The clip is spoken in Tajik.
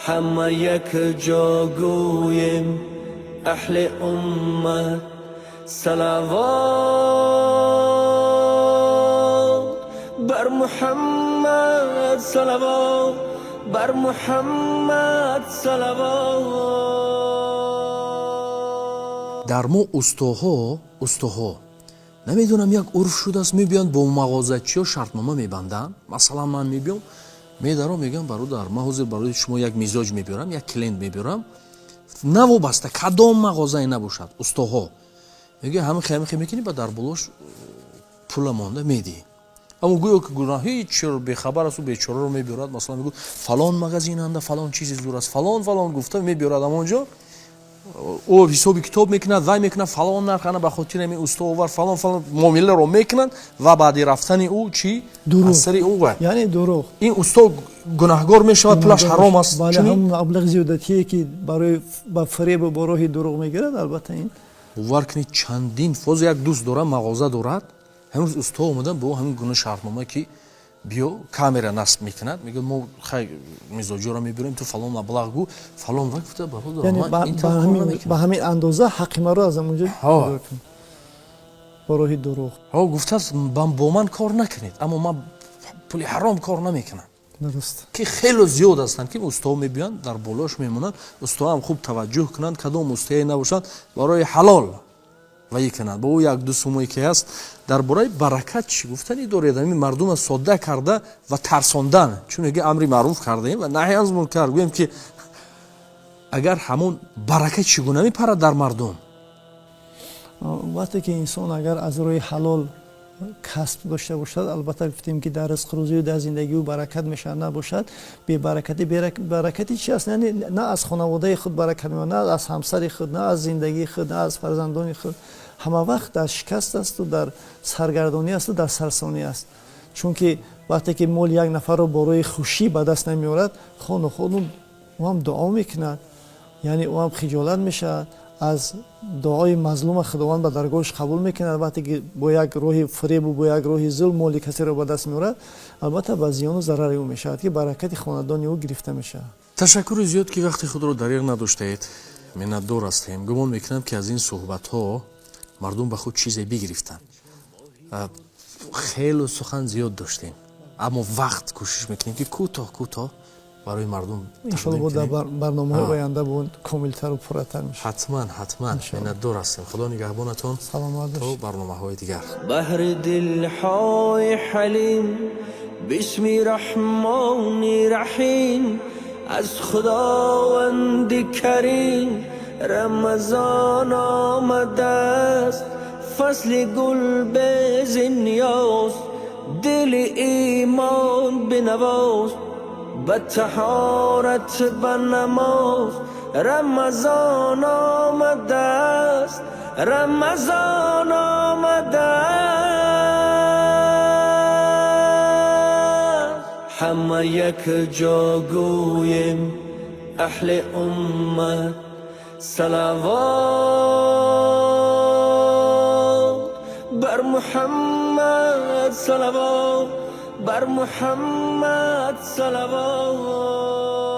Ҳама якҷо гӯем, аҳли уммат, салавот бар Муҳаммад, салавот бар Муҳаммад, салавот. Дар мо устоҳо, намедонам, як урф шудааст, мебиёнд, бо мағозачиҳо шартнома мебанданд. Масалан, ман мебиём, медаром, мегӯям: «Бародар, ман ҳозир барои шумо як мизоҷ мебиёрам, як клиент мебиёрам». Навобаста кадом мағозае набошад, устоҳо мегӯяд: «Ҳамин хе мекунӣ, ба дар болош пула монда медиҳӣ». Аммо гӯё ки гуноҳ ҳеч бехабар асту бечораро мебиёрад. Масалан, мегӯ: «Фалон магазинанда фалон чизи зур аст», фалон фалон гуфта мебиёрад. Амонҷо ӯ ҳисоби китоб мекунад, вай мекунад фалон нарх, ана ба хотири ҳамин усто овар, фалон фалон муомиларо мекунанд ва баъди рафтани ӯ чӣ? Дурӯғ. Аз сари ӯ ва Яъне дурӯғ. Ин усто гунаҳгор мешавад, пулаш ҳаром аст. Бале. Чунин? Ҳамон маблағи зиёдатие, ки барои ба фиребу бо роҳи дурӯғ мегирад, албатта, ин Бовар кунед, чандин фоз як дӯст дорам, мағоза дорад. Ҳамрӯз усто омадан бо ҳамин гуна шартнома, ки биё, камера насб мекунад, мегӯяд: «Мо хай мизоҷоро мебирем, ту фалон маблағ гӯ, фалон ва». Гуфта: «Бародар, Яъне ман ин ба тавр кор намекунам». Ба ҳамин андоза ҳаққи маро аз ҳамонҷо ҷудо кун бо роҳи дурӯғ. Ҳо, гуфтааст: «Бо ман кор накунед, аммо ман пули ҳаром кор намекунам». Ки хело зиёд ҳастанд, ки устоҳо мебиёнд, дар болош мемонанд. Устоҳам хуб таваҷҷӯҳ кунанд, кадом устое набошанд, барои ҳалол ваи кунанд бо ӯ як ду сумое ки ҳаст. Дар бораи баракат чӣ гуфтанӣ доред? Ҳамин мардума содда карда ва тарсондан, чун мега амри маъруф кардаем ва наҳи аз мункар, гӯем ки агар ҳамон баракат чӣ гуна мепарад дар мардум? Вақте ки инсон агар аз роҳи ҳалол касб дошта бошад, албатта, гуфтем, ки дар ризқрӯзию дар зиндагиу баракат мешавад. Набошад, бебаракатӣ. Баракатӣ чи аст? Яъне на аз хонаводаи худ баракат меояд, на аз ҳамсари худ, на аз зиндагии худ, на аз фарзандони худ. Ҳама вақт дар шикаст асту дар саргардонӣ асту дар сарсонӣ аст, чунки вақте ки моли як нафарро бо роҳи хушӣ ба даст намеорад, хону худ ӯ ҳам дуо мекунад, яъне ӯ ҳам хиҷолат мешавад. Аз дуои мазлума Худованд ба даргоҳаш қабул мекунад. Вақте ки бо як роҳи фиребу бо як роҳи зулм моли касеро ба даст меорад, албатта, ба зиёну зарари ӯ мешавад, ки баракати хонадони ӯ гирифта мешавад. Ташаккури зиёд, ки вақти худро дареғ надоштаед, миннатдор ҳастем. Гумон мекунам, ки аз ин суҳбатҳо мардум ба худ чизе бигирифтанд. Хелу сухан зиёд доштем, аммо вақт кӯшиш мекунем, ки кӯтоҳ кӯтоҳ барои мардум Иншолло, бо дар барномаҳои оянда бо комилтару пурратар мешавад. Ҳатман, ҳатман, миннатдор ҳастем. Худо нигаҳбонатон. Саломат. То барномаҳои дигар. Баҳри дилҳои ҳалим, бисми Раҳмони Раҳим, аз Худованди Карим. Рамазон омадааст, фасли гул бези ниёз, дили имон бинавоз, ба таҳорат, ба намоз. Рамазон омадааст, Рамазон омадааст. Ҳама якҷо гӯем, аҳли уммат, салавот бар Муҳаммад, салавот бар Муҳаммад, салавот.